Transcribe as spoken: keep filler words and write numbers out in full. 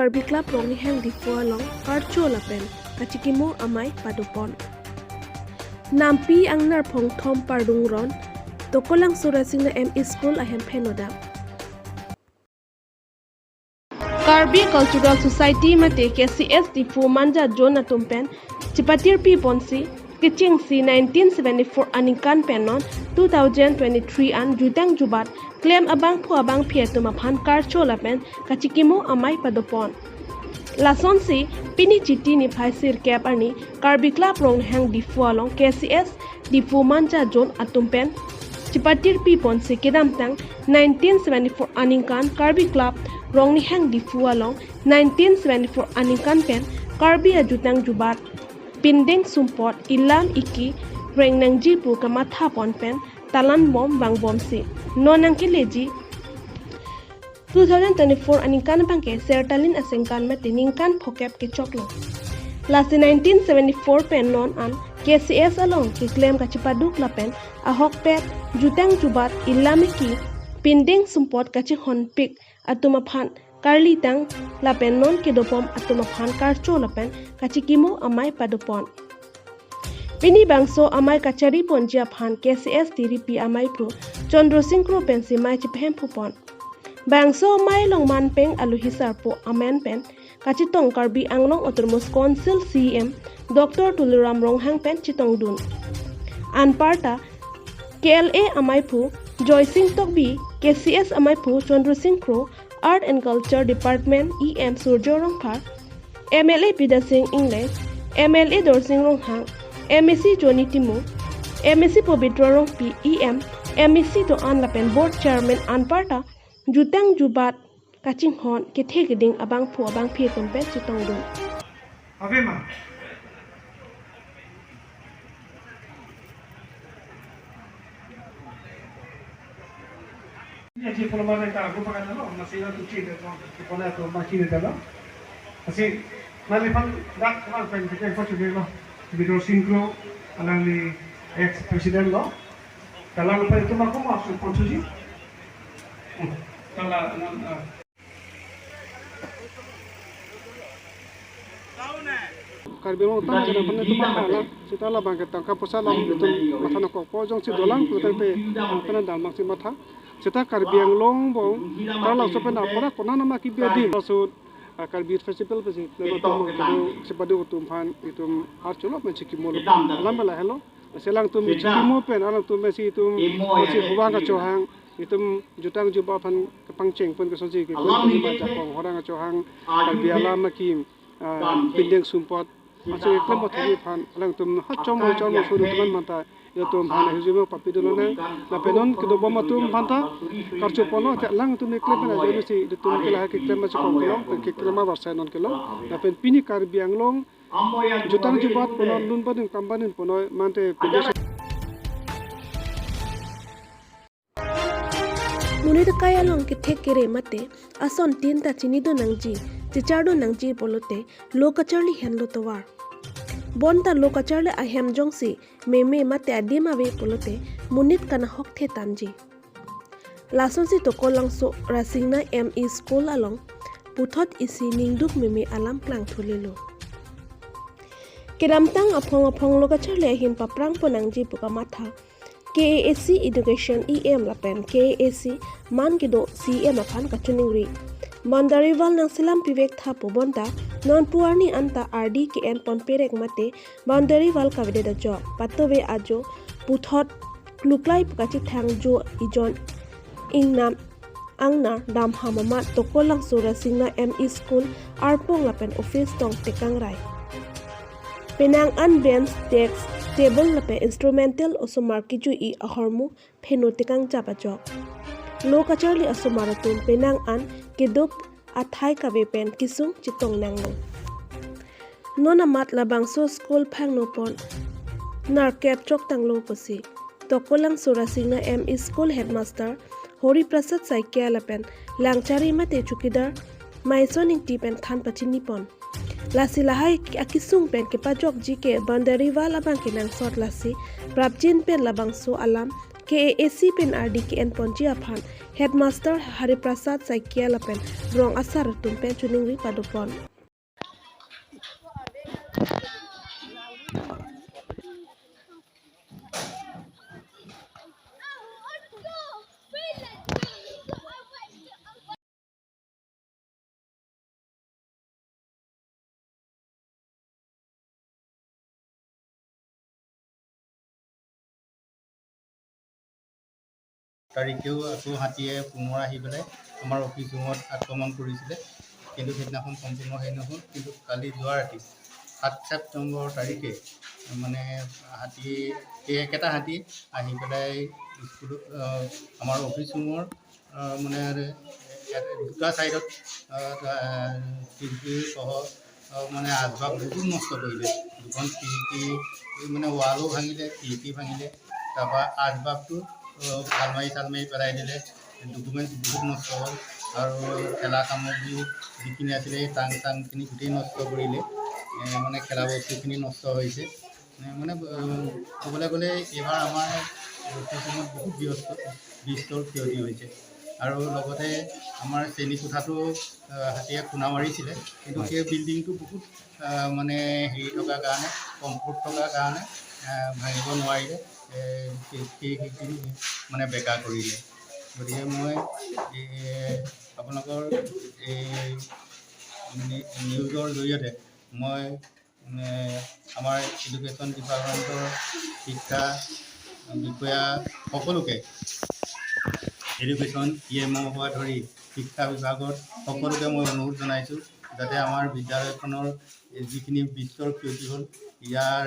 Karbi Club Rongnihang Diphu along karcho lapen kachikimo amei padopon. Nampi angnar phongthom pardung ron, Tokolangso Rasingna M E School ahem pheno dam. Karbi Cultural Society mate K C S Diphu Manja Zone atum pen chipatirpi ponsi kechengsi nineteen seventy-four aningkan pen non two thousand twenty-three an jutang jubat klem abangphu abangphi atum aphan karcho lapen kachikimo amei padopon. Lasonsi pini Chiti niphai sirkep arni Karbi Club Rongnihang Diphu along K C S Diphu Manja Zone atum pen chipatirpi ponsi kedamtang nineteen seventy-four aningkan Karbi Club Rongnihang Diphu along nineteen seventy-four aningkan pen Karbi ajutang jubat pindeng sumpot ilam iki reng nangji pu kamatha pon pen talan bom vangbomsi non nangkeleji two thousand twenty-four aningkan abangke sertalin asengkan mate ningkan phokep kechoklo. Lasi nineteen seventy-four pen non an K C S along keklem kachipaduk lapen ahokpet jutang jubat ilam iki pindeng sumpot kachinghonpik atum aphan karlitang lapen non kedobom atum aphan karcho lapen kachikimo amei padopon. Pini bangso amei kachari ponji aphan K C S tiripi ameiphu Chandra Sing Kro pensi mei chipahemphu pon. Bangso amei along manpeng aluhi sarpo amen pen kachetong Karbi Anglong Autonomous Council C E M Doctor Tuliram Ronghang pen chetongdun. Anparta K L A ameiphu Joy Sing Tokbi, K C S ameiphu Chandra Sing Kro, Art and Culture Department E M Surjo Rongphar, M L A Bidya Sing English, M L A Dorsing Ronghang, M A C Johnny Timung, M A C Pobitra Rongpi, E M, M A C do-an lapen Board Chairman anparta jutang jubat kachinghon kethe keding abangphu abangphi atum pen chetongdun. Ave ma? Ya, ji polo mane ta agu pakan lo, masih na tuci de lo, polo tu masih de lo. Masih, nali pan dak kemang pen kita info cuci lo. Bidya Sing Kro, alangli ex president lo. Kalau lupa itu mah aku mau langsung konsusi. Kalau, ah, Karbi Anglong tang kadang pernah itu matha la, seta labang ke tangka poisa alam itu matha nangkokpo jongsi dolang pulotangte, pernah dalmang si matha. Seta Karbi Anglong bong, kalau laso pen apara kona nama kibi adi. Laso, ah, Karbi Festival pasi, nama tong itu, sipadu atum aphan, itum archo lapen chikimo lo. Alam bela helo. Selang tum chikimo pen, alang tum mesi tum, mesi huang kachohang, itum jutang jubat aphan kepangcheng pun kesonsi ke, itum baca kong horang kachohang, Karbi alam akim, ah, pindeng sumpot, masi klem bot thani aphan, alang tum hachom hachom sudu teman manta, itum aphan hujum papi dulu nang, lapen non kedobom atum aphanta, karcho ponlo, te alang tum klem pen ajo si, itum kela keklem masi kong kelong, keklem abar sai non kelong, lapen pini Karbi Anglong, jutang jubat ponoi, lun banin kam banin ponoi, mante pindeng. Monit akai along kethek kere mate, ason tin ta chinidun nangji, chichardun nangji pulote, lo kacharli henlo tovar. Bonta lo kacharli ahem jongsi, meme mate adim ave pulote, monit kanahok the tangji. Lasonsi Tokolangso Rasingna M E School along puthot isi ningduk meme alam klang thulelo. Kedamtang aphong aphong lo kacharli ahin paprang pon nangji pu kamatha K A A C Education E M lapen K A A C man kedo C E M aphan kachiningri. Boundary wall nangselam pivek tha pu bonta, non pu arni anta ardi ke-en pon perek mate boundary wall kavedet ajok. Patove ajo puthot kluklai pu kachethang jo ijon ingnam angnar damham amat Tokolangso Rasingna M E School arpong lapen office tong tekangrai. Penang an bench, desk, table lapen instrumental osomar kejui ahormu pheno tekangchap ajok. Lo kacharli asomar atum penang an keduk athai kave pen kesung chetong nanglo. Non amat labangso school phangno pon nerkep choktanglo pusi Tokolangso Rasingna M E School Headmaster Hari Prasad Saikia lapen Langchari mate Chowkidar Maison Ingti pen than pachini pon. Lasi lahai akesung pen kepajokji ke boundary wall abang kenangsot lasi prapjin pen labangso alam K A A C pen ardi ke-en ponji aphan Headmaster Hari Prasad Saikia lapen rong asar atum pen choningri padopon. তাৰিখেও আকৌ হাতীয়ে পুনৰ আহি পেলাই আমাৰ অফিচ ৰুমত আক্ৰমণ কৰিছিলে, কিন্তু সেইদিনাখন সম্পূৰ্ণ হেৰি নহ'ল। কিন্তু কালি যোৱা ৰাতি সাত ছেপ্টেম্বৰ তাৰিখে মানে হাতী, সেই একেটা হাতী আহি পেলাই স্কুলত, আহ, আমাৰ অফিচ ৰুমৰ, আহ, মানে ইয়াত দুটা ছাইডত, আহ, আহ, খিৰিকী সহ, আহ, মানে আচবাব বহুত নষ্ট কৰিলে। দুখন খিৰিকী, এই মানে ৱালো ভাঙিলে, খিৰিকী ভাঙিলে। তাৰপৰা আচবাবটো, আহ, আলমাৰি চালমাৰি পেলাই দিলে। ডকুমেণ্টছ বহুত নষ্ট হ'ল আৰু খেলা সামগ্ৰী যিখিনি আছিলে, এই টাং চাংখিনি গোটেই নষ্ট কৰিলে। এ, মানে খেলা বস্তুখিনি নষ্ট হৈছে। এ, মানে, আহ, ক'বলৈ গ'লে এইবাৰ আমাৰ অফিচত বহুত ব্যস্ত, বিস্তৰ ক্ষতি হৈছে আৰু লগতে আমাৰ শ্ৰেণী কোঠাটো, আহ, হাতীয়ে খুন্দা মাৰিছিলে, কিন্তু হয়। সেই বিল্ডিংটো বহুত, আহ, মানে হেৰি থকাৰ কাৰণে, কমফৰ্ট থকাৰ কাৰণে, আহ, ভাঙিব নোৱাৰিলে। এ, সেই, সেই, সেইখিনি মানে বেকা কৰিলে। গতিকে মই, এ, আপোনালোকৰ এই নি-, নিউজৰ জৰিয়তে মই মানে, আমাৰ এডুকেশ্যন ডিপাৰ্টমেণ্টৰ শিক্ষা বিষয়া সকলোকে, এডুকেশ্যন ই এমৰ পৰা ধৰি শিক্ষা বিভাগত সকলোকে মই অনুৰোধ জনাইছোঁ, যাতে আমাৰ বিদ্যালয়খনৰ এই যিখিনি বিস্তৰ ক্ষতি হ'ল, ইয়াৰ